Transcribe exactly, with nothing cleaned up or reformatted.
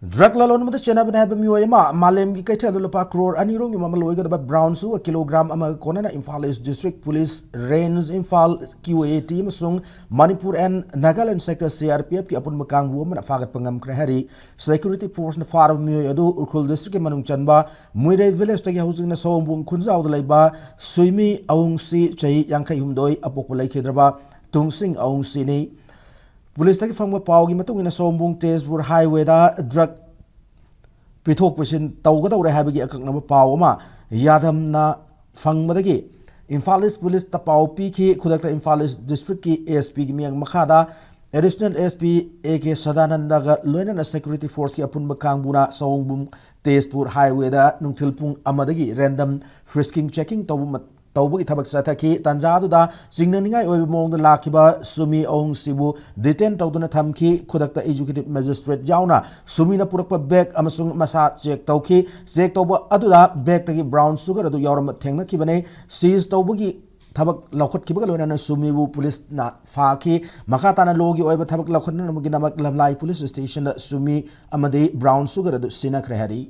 Drug ꯂꯂꯣꯟꯕꯗ ꯆꯦꯟꯅꯕꯅꯤ ꯍꯥꯏꯕ ꯃꯤꯑꯣꯏ ꯑꯃ ꯃꯥꯂꯦꯝꯒꯤ ꯀꯩꯊꯦꯜꯗ ꯂꯨꯄꯥ ꯀ꯭ꯔꯣꯔ ꯑꯅꯤ ꯔꯣꯝꯒꯤ ꯃꯃꯜ ꯑꯣꯏꯒꯗꯕ brown sugar ꯀꯤꯂꯣꯒ꯭ꯔꯥꯝ ꯑꯃꯒ ꯀꯣꯟꯅꯅ Imphal East District Police Range, Imphal Q A T ꯑꯃꯁꯨꯡ Manipur and Nagaland Sector C R P F ꯀꯤ ꯑꯄꯨꯟꯕ ꯀꯥꯡꯕꯨ ꯑꯃꯅ ꯐꯥꯒꯠꯄ ꯉꯝꯈ꯭ꯔꯦ ꯍꯥꯏꯔꯤ꯫ Security force ꯅ ꯐꯥꯔꯕ ꯃꯤꯑꯣꯏ ꯑꯗꯨ ꯎꯈ꯭ꯔꯨꯜ district ꯀꯤ ꯃꯅꯨꯡ ꯆꯟꯕ ꯃꯨꯏꯔꯩ village ꯇꯒꯤ ꯍꯧꯖꯤꯛꯅ ꯁꯑꯣꯝꯕꯨꯡ ꯈꯨꯟꯖꯥꯎꯗ ꯂꯩꯕ ꯁꯨꯏꯃꯤ ꯑꯋꯨꯡꯁꯤ, ꯆꯍꯤ ꯌꯥꯡꯈꯩ ꯍꯨꯝꯗꯣꯏ, ꯑꯄꯣꯛꯄ ꯂꯩꯈꯤꯗ꯭ꯔꯕ ꯇꯨꯡꯁꯤꯡ ꯑꯋꯨꯡꯁꯤꯅꯤ꯫ Police ꯇꯒꯤ ꯐꯪꯕ ꯄꯥꯎꯒꯤ ꯃꯇꯨꯡ ꯏꯟꯅ, ꯁꯑꯣꯝꯕꯨꯡ ꯇꯦꯖꯄꯨꯔ highway ꯗ drug ꯄꯤꯊꯣꯛ ꯄꯤꯁꯤꯟ ꯇꯧꯒꯗꯧꯔꯦ ꯍꯥꯏꯕꯒꯤ ꯑꯀꯛꯅꯕ ꯄꯥꯎ ꯑꯃ ꯌꯥꯗꯝꯅ ꯐꯪꯕꯗꯒꯤ ꯏꯝꯐꯥꯜ East Police ꯇ ꯄꯥꯎ ꯄꯤꯈꯤ꯫ ꯈꯨꯗꯛꯇ ꯏꯝꯐꯥꯜ East District ꯀꯤ S P ꯒꯤ ꯃꯤꯠꯌꯦꯡ ꯃꯈꯥꯗ Additional S P A K ꯁꯗꯥꯅꯟꯗꯒ ꯂꯣꯏꯅꯅ security force ꯀꯤ ꯑꯄꯨꯟꯕ ꯀꯥꯡꯕꯨꯅ ꯁꯑꯣꯝꯕꯨꯡ ꯇꯦꯖꯄꯨꯔ highway ꯗ ꯅꯨꯡꯊꯤꯜ ꯄꯨꯡ ꯑꯃꯗꯒꯤ random frisking checking ꯇꯧꯕ ꯃ-, ꯇꯧꯕꯒꯤ ꯊꯕꯛ ꯆꯠꯊꯈꯤ꯫ ꯇꯥꯟꯖꯥꯗꯨꯗ ꯆꯤꯡꯅꯅꯤꯡꯉꯥꯏ ꯑꯣꯏꯕ ꯃꯑꯣꯡꯗ ꯂꯥꯛꯈꯤꯕ ꯁꯨꯃꯤ ꯑꯋꯨꯡꯁꯤꯕꯨ detain ꯇꯧꯗꯨꯅ ꯊꯝꯈꯤ꯫ ꯈꯨꯗꯛꯇ executive magistrate ꯌꯥꯎꯅ ꯁꯨꯃꯤꯅ ꯄꯨꯔꯛꯄ bag ꯑꯃꯁꯨꯡ ꯃꯁꯥ check ꯇꯧꯈꯤ꯫ Check ꯇꯧꯕ ꯑꯗꯨꯗ bag ꯇꯒꯤ brown sugar ꯑꯗꯨ ꯌꯥꯎꯔꯝꯕ ꯊꯦꯡꯅꯈꯤꯕꯅꯤ꯫ Seize ꯇꯧꯕꯒꯤ ꯊꯕꯛ ꯂꯧꯈꯠꯈꯤꯕꯒ ꯂꯣꯏꯅꯅ ꯁꯨꯃꯤꯕꯨ police ꯅ ꯐꯥꯈꯤ꯫ ꯃꯈꯥ ꯇꯥꯅ law ꯒꯤ ꯑꯣꯏꯕ ꯊꯕꯛ ꯂꯧꯈꯠꯅꯅꯕꯒꯤꯗꯃꯛ ꯂꯝꯂꯥꯏ police station ꯗ ꯁꯨꯃꯤ ꯑꯃꯗꯤ brown sugar ꯑꯗꯨ ꯁꯤꯟꯅꯈ꯭ꯔꯦ ꯍꯥꯏꯔꯤ꯫